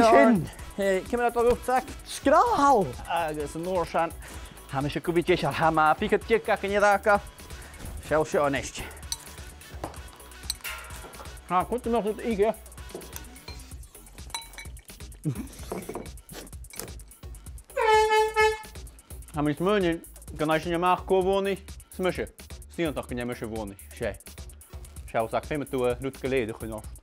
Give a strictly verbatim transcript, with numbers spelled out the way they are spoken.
Sin sin. Hey, ciamar a tha thu, Zach? Sgràthail. Agus an uair sin, tha mise gu bhith deiseil, tha mi a' fighe dìreach an-dràsta. Seall seo a-nis. Tha, cuiridh mi seo ige. Tha mi a' smaoineachadh gun tèid sinn a-mach cò bhuannaich 's mise. 'S iongantach gun tèid mise a bhuannachadh. 'S e. Seall, Zach, feumaidh tu, eh, rud gu lèir a chur ort.